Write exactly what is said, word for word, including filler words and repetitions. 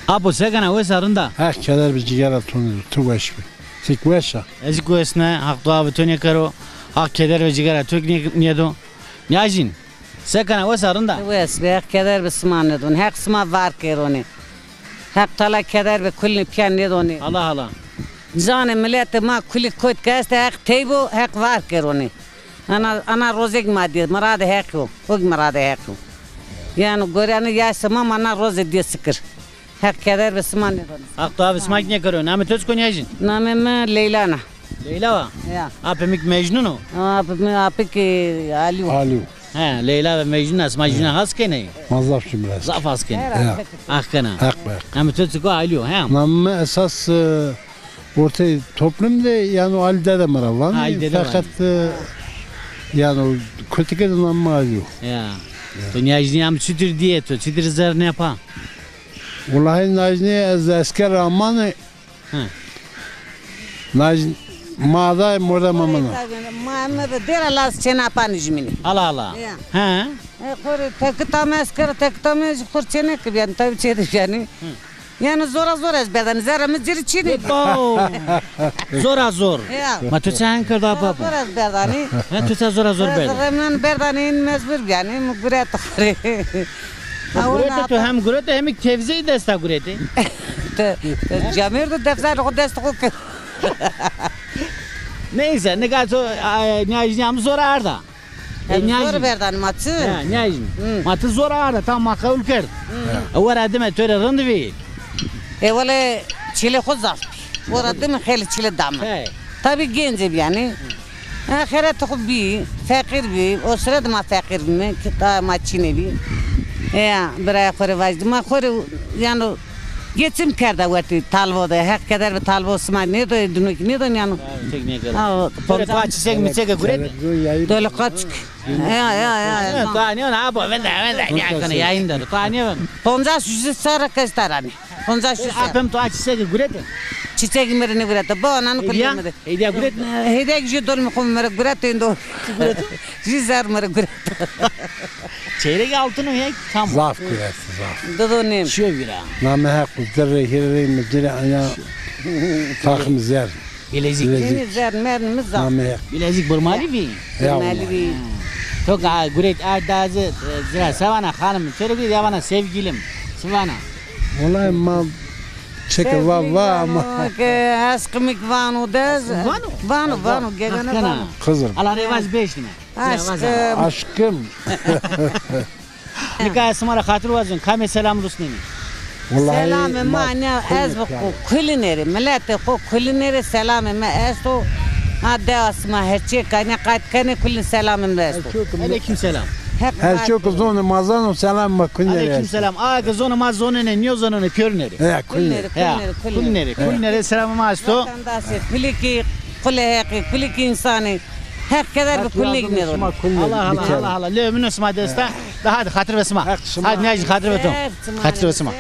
Apo, se kena, wes a, rind a? Heq keder bi cîgera to nêdo, ti weş bi. Ti kî weş a. Ez kî wes me, Heq dua bi to nêkero. Heq keder ve cîgera to kî nê-, nêdo. Niyajîn, se kena, wes a, rind a? Wes be, Heq keder bi sima nêdon. Heq sima var keronê. Heq Teala keder bi kulî pîya nêdonê. Allah Allah. Canê miletê ma kulî kot ke estê, Heq tey bo, Heq var keronê. Ana, ana rozê kî ma dîye, miradê Heq o. O kî miradê Heq o. Yanî gorenê yaşê ma, ma na rozê dîye sikir. Heq keder bi sima nêdon. Heq dua bi sima kî nêkero. Namê to çik o niyajîn? Namê mi Leylan a. Leyla wa? Ya. Apê mi kî Mecnun o? Apê mi, apê kî Alî o. Alî o. He, Leyla ve Mecnun a, sima jûna has kenê? Ma zaf jûmî ra. Zaf has kenê. Ya. Heq kena. Heq be. Namê to çik o? Alî o, he? Namê mi esas, e, ortê toplum de, yanî Alî Dede mi ra vanê. Ha, Alî Dede vanê. Feqet, e, yanî kotike de namê mi Alî o. Ya. To niyajîn ama çitur dîye to, çitur zerrnê pa? Wellahî niyajîn ez esker ra amanê. Hı. Naj-, ma da mordema min a. Ma mi de dêra laz çêna pa nijmînî. Ala ala. Ya. He. E, xo rê tekita mi esker, tekita mi jî xo rê çênekib yanî, tabî çêdib yanî. Hı. Yanî zora zor ez berdanî, zerrê mi ci rê çînî. Ebo! Zora zor. Ya. Ma tu çend kerda, babo? Zora zor ez berdanî. Ha, tu ça zora zor berdanî? Zerrê mi berdanî, mecbur bî yanî, mi guret xo rê. Ha, guretê to hem guretê, hem kî tevzeyî desta guretê. Te, te camêrdo defzar xo dest xo ke. Neyse, nika to, a, niyajînîya mi zor arda. E, niyajîn. Zor berdanî ma ti. Ha, niyajîn. Hı. Ma ti zor arda, tam ma qewul kerd. Hı. E, wera dime to rê rind vî. E, wele çilê xo zaf bî. Wera dime xeylê çile dame. He. Tabî gencê bî yanî. Ha, xeretê xo bî, feqîr bî. O sire de ma feqîr bîme, kî ta ma çînê bî. Ya, birayê xo rê vajî. Ma xo rê, yanî, geçim kerda wertê talvo de. Heq keder bi talvo sima nêdo, dino kî nêdo yanî. Ha, tek nêkero. Ha, o, ponca. Böyle paçî sek mi sek guret? Dole kaçık. Ya, ya, ya, ya. Ha, ta nêvana, abo, venda, venda, ya, kana yayın da. Ta nêvana. Ponca yüz sara kestaranî. Ponca yüz sara. Apê mi to a çîçekî gurete? Çîçekî mi rê nêgurete. Bo, nano kulî mi de. Hediya guret? Hediya jî dolmê xo mi rê guret, êndo. Çi guret? Jî zer mi rê guret. Çeyrek altın o ya, tam. Zaf guret, zaf. Dido nêm. Çiyo vîra. Namê Heq, zerrê hîrê mi, zerrê aya, takım zer. Bilezik. Bilezik. Zer mernî mi zaf. Namê Heq. Bilezik birmalî bî? Ya, birmalî bî. To ga guret a dazı, e, zira sevana hanım, çerek ya vana sevgilim. Sevana. Vallahi ma çeke va, va ama. Sevgilim, ke aşkım vano dez. Vano? Vano, vano, gegene vano. Kızım. Ala revaz beştime. Aşkım. Aşkım. Nika ez sima ra xatir wazon, kamê selam rusnenî? Selamê ma ne, ez bi xo kulîne rê, miletê xo kulîne rê selamê mi esto. Ha, dewa sima her çîyê kanî qayt kenê, kulîn selamê mi esto. Eleykum selam. Her çîyo ke zonê ma zano, selamê ma kulîne rê esto. Eleykum selam. Aye ke zonê ma zonenê, nêzonenê, pêrune rê. He, kulîne rê. Kulîne rê, kulîne rê, kulîne rê selamê ma esto. Vatandaşê, kulî kî, kulê Heqî, kulî kî însanî. Heq keder bi kulîne kî nêdonê. Allah Allah, Allah Allah. Lê min o sima desta. Da hadi xatir ve sima. Hadi niyajîn xatir ve to. Xatir ve sima.